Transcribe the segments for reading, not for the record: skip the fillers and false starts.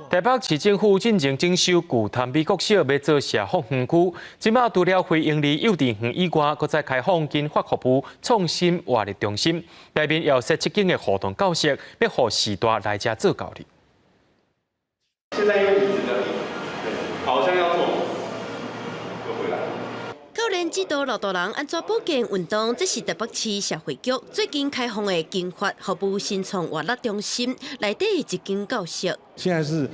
台北市政府進前徵收舊潭美國小，欲做社福園區。這馬除了非營利幼稚園以外，閣再開放銀髮服務創新活力中心，內面有設七間的互動教室，欲予序大來遮做教育。現在用椅子的，對，好像要坐，又回來。教練指導老大人按怎保健運動，這是台北市社會局最近開放的銀髮服務新創活力中心內底一間教室。現在是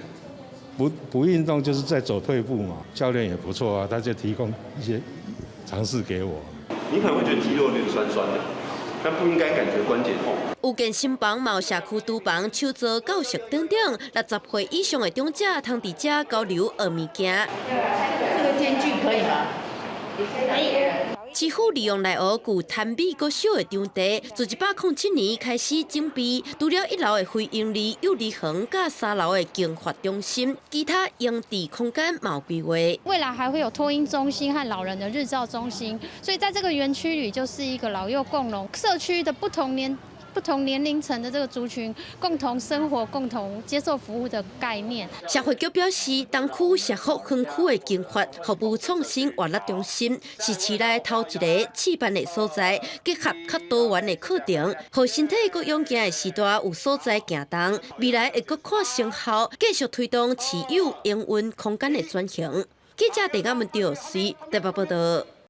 不運動就是在走退步嘛。教練也不錯啊，他就提供一些嘗試給我。你可能會覺得肌肉有點酸酸的，但不應該感覺關節痛。有健身房、嘛有社區廚房、手作教室等等，60歲以上的長者通佇遮交流學物件。這個間距可以嗎？市府利用內湖舊潭美國小的場地，自107年開始準備，除了一樓的非營利幼兒園，佮三樓的銀髮中心，其他用地空間嘛有規劃。未來還會有托嬰中心和老人的日照中心，所以在這個園區裡就是一個老幼共融社區的不同年齡層的這個族群共同生活、共同接受服務的概念。社會局表示，東區社福園區的銀髮服務創新活力中心是市內頭一個試辦的所在，結合較多元的課程，予身體閣勇健的序大有所在行動。未來會閣看成效，繼續推動市有營運空間的轉型。記者鄭亞文、趙水台北報道。